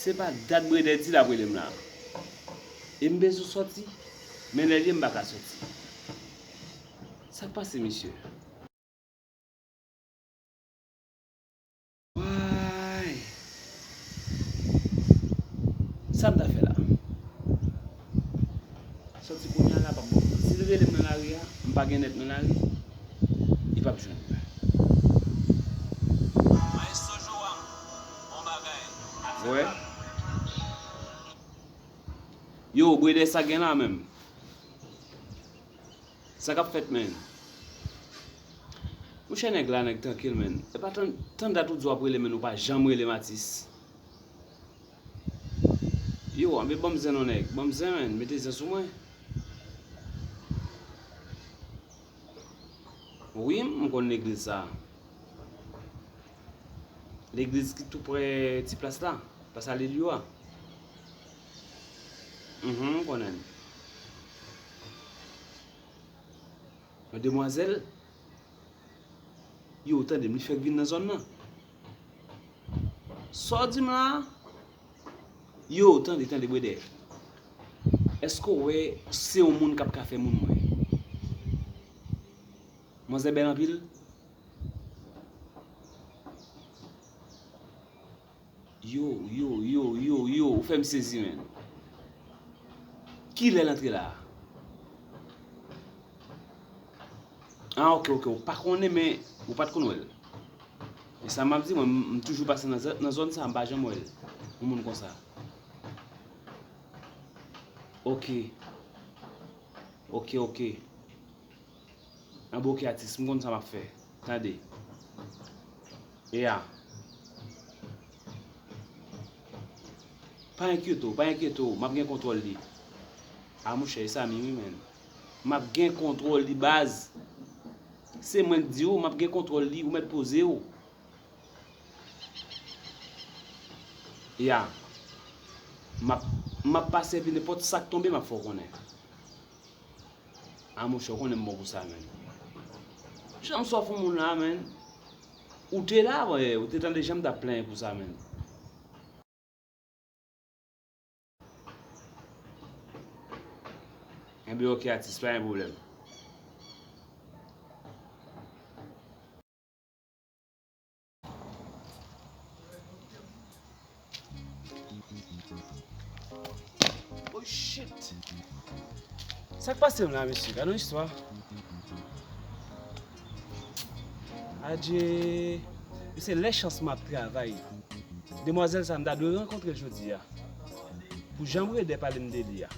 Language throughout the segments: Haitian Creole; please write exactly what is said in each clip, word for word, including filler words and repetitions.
Se pa dat Brede di l ap rele m la. E m bezwen sòti. Men lè l ye m pa ka sòti. Sa k pase, mesye? Way! Sa m ta fè la? Sòti kounye a la p ap bon. Si l rele m nan lari a, m pa gen nèt nan lari, li p ap jwenn mwen. Maestro Joram, bon bagay. Wè. Yo, Brede, sa gen la menm? Sa k ap fèt, menn? Monchè, nèg la, nèg trankil, menn. E pa tann, tann dat ou di w ap rele, menn, ou pa janm rele m, atis. Yo, anben ban m zen non, nèg. Ban m zen, menn. Mete zen sou mwen. Wi, m konn legliz sa. Legliz ki tou prè ti plas la. Plas Aleluya. Mhm, m konnen l. Yon demwazèl. Yo, tande m, li fèk vin nan zòn nan. Sa w di m la a? Yo, tande, tande, Brede. Èske w wè se yon moun k ap ka fè moun mwen? Manzè bèl anpil. Yo, yo, yo, yo, yo, ou fè m sezi, menn. Kilè l antre la a? Ah, ok, ok, ou pa konnen, men ou pa t konn wè l. E sa m ap di, mwen, m, m toujou pase nan zè-, nan zòn sa, m pa janm wè l. Yon moun konsa. Ok. Ok, ok. Anben, ok, atis, m konn sa m ap fè. Tande. E a. Pa enkyete w, pa enkyete w, m ap gen kontwòl li. A, monchè, e sa menm wi, menn. M ap gen kontwòl li, baz. Se mwen k di w, m ap gen kontwòl li, ou mèt poze w. Ya. M ap, m ap pase epi nenpòt sa k tonbe, m ap fè w konnen. A, monchè, ou konnen m bon pou sa, menn. Jan m sòf yon moun la, menn. Ou te la, wi, ou te tande jan m t ap plenyen pou sa, menn. Enben, ok, atis, pa gen pwoblèm. Oh shit! Sa k pase m la, mesye? Gade yon istwa. Adje, se lè chans m ap travay. Demwazèl sa, m ta dwe rankontre l jodi a. Pou jan Brede pale m de li a.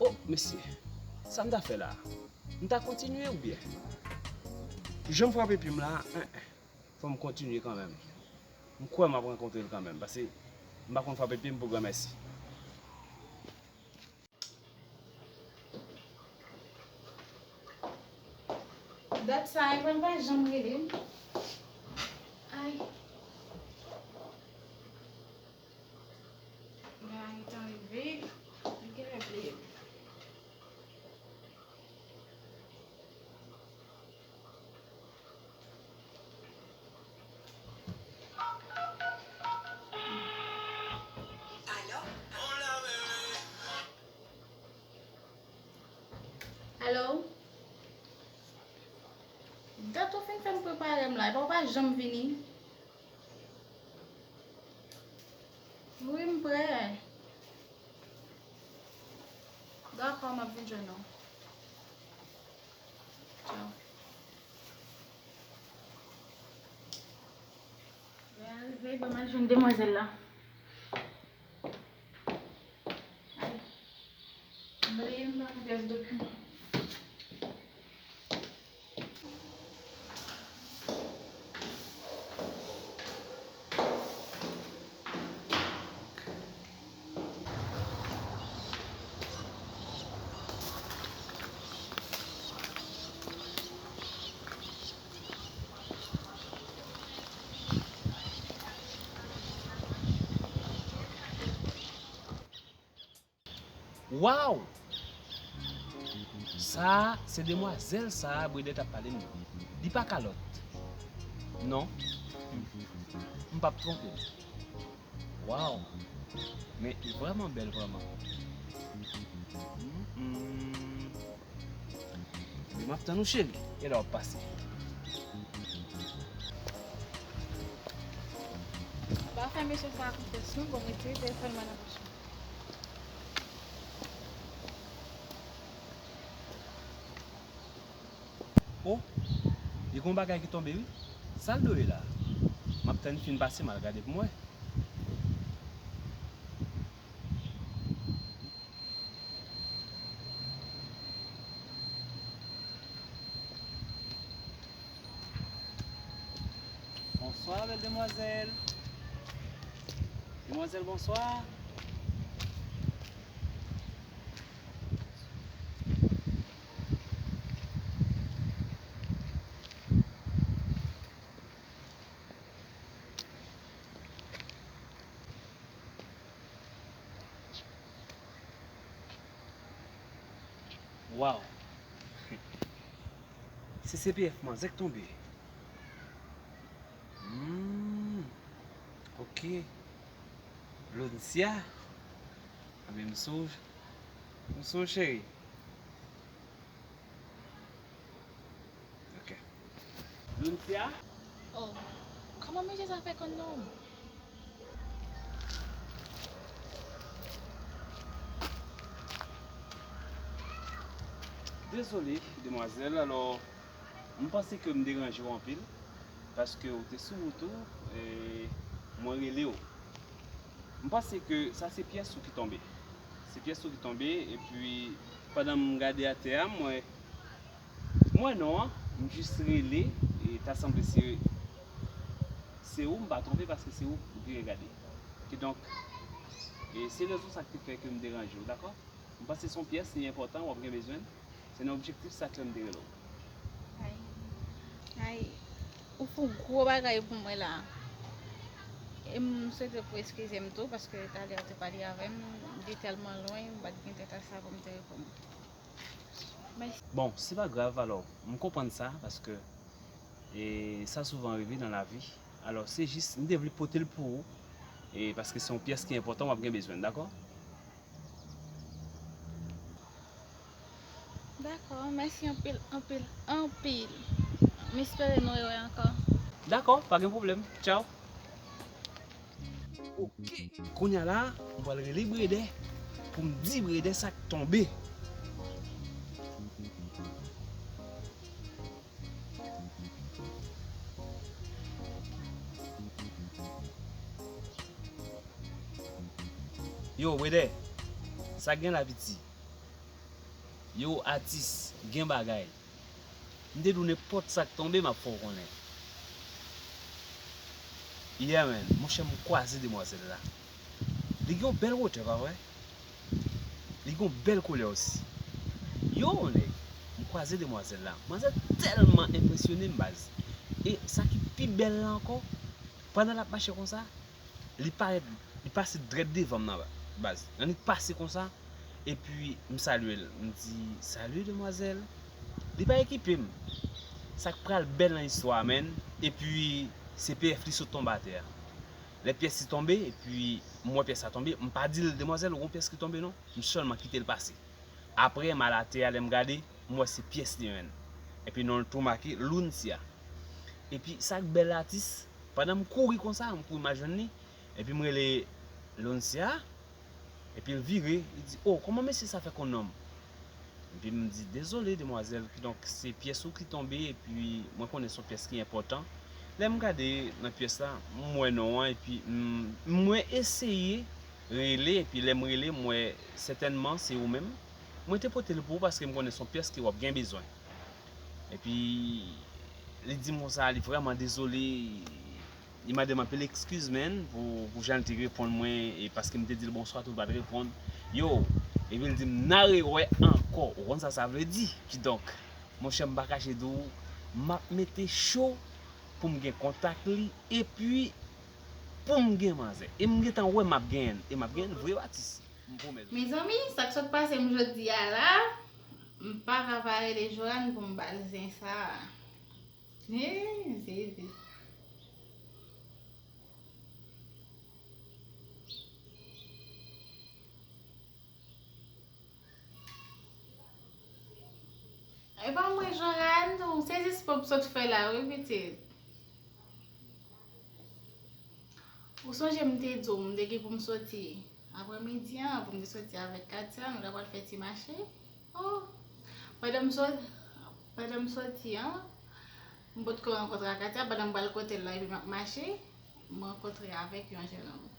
Oh, mesye, sa m ta fè la? M ta kontinye oubyen? Jan m frape pye m la, en, en, fò m kontinye kanmenm. M kwè m ap rankontre l kanmenm, paske m pa konn frape pye m pou granmèsi. Dat sa, e pa, pa janm rele m. Ay. Bagay tan rive, li genlè bliye m. Alo? Dat ou fin fè m prepare m la, epi w pa janm vini. Wi, m prè. Dakò, m ap vin jwenn ou. Tchaw. Lè a rive, ban m al jwenn demwazèl la. Ay. M bliye m pa gen pyès dokiman. Waw! Sa a, se demwazèl sa a Brede t ap pale m nan. Li pa kalòt. Non. M p ap twonpe m. Waw! Men li vrèman bèl, vrèman. Mm, mm. Men m ap tann ou, cheri. Kilè w ap pase? Pa fè mesye sa a konfyans non, bon, retire telefòn mwen nan poch mwen. O, li gon bagay ki tonbe wi. Sa l dwe ye la? M ap tann fin pase, m al gade pou m wè. Bonswa, bèl demwazèl. Demwazèl, bonswa. Waw! Se C P F manzè k tonbe. Hmm. Ok. Loncia. Anben, m sou, m sou, cheri. Ok. Loncia? Oh, kòman mesye sa fè konn non m? Dezole, demwazèl, alò, m panse ke m deranje w anpil, paske w te sou wout ou, e mwen rele w. M panse ke sa se pyès ou ki tonbe. Se pyès ou ki tonbe, epi pandan m gade atè a, m wè, m wè non an, m jis rele, e ta sanble se, se ou, m pa twonpe, paske se ou m vire gade. Kidonk, e se rezon sa k te fè ke m deranje w, dakò? M panse se yon pyès, li enpòtan, w ap gen bezwen l. Se nan objektif sa k fè m te rele w. Ay, ay, ou fè yon gwo bagay pou mwen la. E m swete pou eskize m tou, paske talè ou te pale avè m, m te tèlman lwen, m pa t gen tèt a sa pou m te reponn ou. Mèsi. Bon, se pa grav alò. M konprann sa, paske, e, sa souvan rive nan lavi. Alò, se jis, m te vle pote l pou ou, e, paske se yon pyès ki enpòtan, w ap gen bezwen l, dakò? Dakò, mèsi anpil, anpil, anpil. M espere nou rewè ankò. Dakò, pa gen pwoblèm. Tchaw. Ok. Kounye a la, m pral rele Brede pou m di Brede sa k tonbe. Yo, Brede, sa gen la piti? Yo, atis, gen bagay. M te di w nenpòt sa k tonbe, m ap fè w konnen. Yeah, man, monchè, m kwaze demwazèl la. Li gen yon bèl wotè, pa vre? Li gen yon bèl koulè osi. Yo, nèg, m kwaze demwazèl la. Manzè tèlman enpresyone m, baz. E sa ki pi bèl la ankò, pandan l ap mache konsa, li parèt, li pase drèt devan m nan, baz. Annik pase konsa, epi m salye l. M di, "Salut, demwazèl." Li pa ekipe m. Sa k pral bèl nan istwa a, menn. Epi C P F li sot tonbe atè a. Lè pyès li tonbe, epi m wè pyès la tonbe, m pa di l, "Demwazèl, ou gon pyès ki tonbe non." M sèlman kite l pase. Apre, m al atè a, lè m gade, m wè se pyès li menm. Epi non l tou make Luncia. Epi sa k bèl, atis, pandan m kouri konsa, m kouri m al jwenn li. Epi m rele Luncia. Epi l vire, li di, "O, kòman mesye sa fè konn non m?" Epi m di, "Dezole, demwazèl, kidonk se pyès ou ki tonbe, epi mwen konnen se yon pyès ki enpòtan." Lè m gade nan pyès la, m wè non an, epi m, mwen eseye rele, epi lè m rele, m wè sètènman se ou menm. Mwen te pote l pou ou paske m konnen se yon pyès ke w ap gen bezwen. Epi, li di m konsa, li vrèman dezole. Li mande m anpil ekskiz, menn, pou, pou jan l te reponn mwen, e paske m te di l bonswa tou, l pa t reponn. Yo, epi l di m, "N a rewè ankò." Ou konn sa sa vle di? Kidonk, monchè, m pa kache di w, m ap mete cho pou m gen kontak li, epi pou m gen manzè. E m gentan wè m ap genyen l, e m ap genyen l vre, atis. Mezanmi, sa k sot pase m jodi a la, m pa ka pa rele Joanne pou m ba l zen sa a. Hey, Jezi. E pa mwen, Joanne, non, se jis pou m sot fè la, wi, pitit. Ou sonje m te di w, m te gen pou m soti aprèmidi an, pou m te soti avèk Katia, nou ta pral fè ti mache. Oh! Pandan m sot, pandan m soti an, m potko rankontre ak Katia, pandan m pral kote l la, epi m ap mache, m rankontre avèk yon jennonm.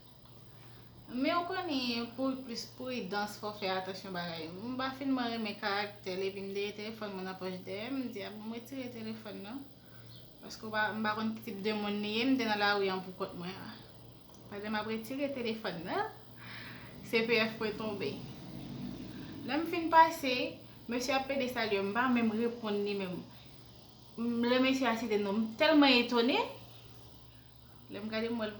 Men ou konnen, pou plis pridans, fò w fè atansyon bagay. M pa finman renmen karaktè l, epi m te gen telefòn mwen nan pòch dèyè m, m di, a bon, m retire telefòn nan. Paske w pa, m pa konn ki tip de moun li ye, m te nan lari an pou kont mwen an. Pandan m ap retire telefòn nan, C P F mwen tonbe. Lè m fin pase, mesye ap pede salye m, m pa menm reponn li menm. M, lè mesye a site non m, m tèlman etone. Lè m gade m wè l,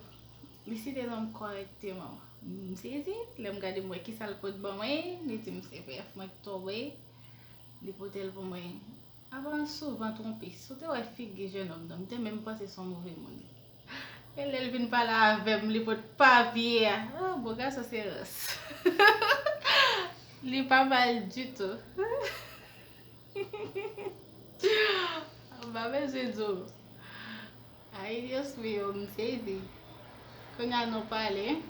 li site non m kòrèkteman. M sezi, lè m gade m wè kisa l pot ban mwen, li di m C P F mwen k tonbe, li pote l pou mwen. Apa m souvan twonpe. Si w te wè figi jennonm nan, m te menm panse se yon move moun. E lè l vin pale avè m, li pot papye a. Ah, bon gason se rans. Li pa mal ditou. M pa bezwen di w. Ay, Dios mío, m sezi. Kounye a nou pale.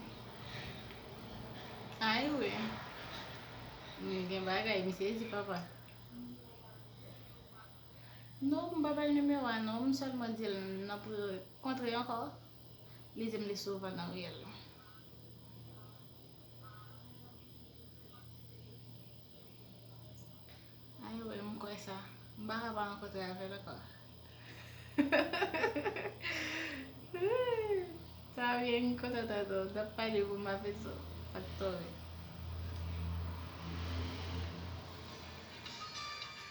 Ay, wi. Men gen bagay, m sezi, papa. Non, m pa ba l nimewo a, non. M sèlman di l n ap rankontre ankò. Li di m li souvan nan riyèl la. Ay, wi, m kwè sa. M pa ka pa rankontre avè l ankò. Sa byen, m kontan tande w. N ap pale pou m ap fè sa. Faktore.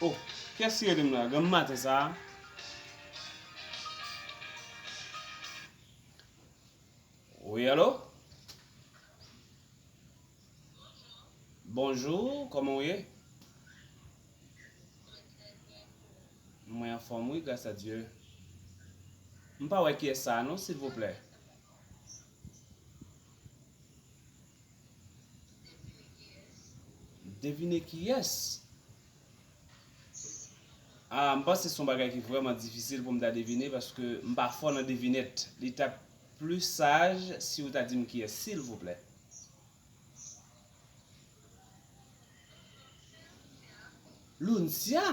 Oh, kiyès ki rele m la? Granm maten sa a? Wi, alo? Bonjou, kòman w ye? Mwen anfòm, wi, gras a Dye. M pa wè kiyès sa a non, silvouplè. Devine kiyès? Ah, m panse se yon bagay ki vrèman difisil pou m ta devine, paske m pa fò nan devinèt. Li t ap pli saj si w ta di m kiyès, silvouplè. Luncia?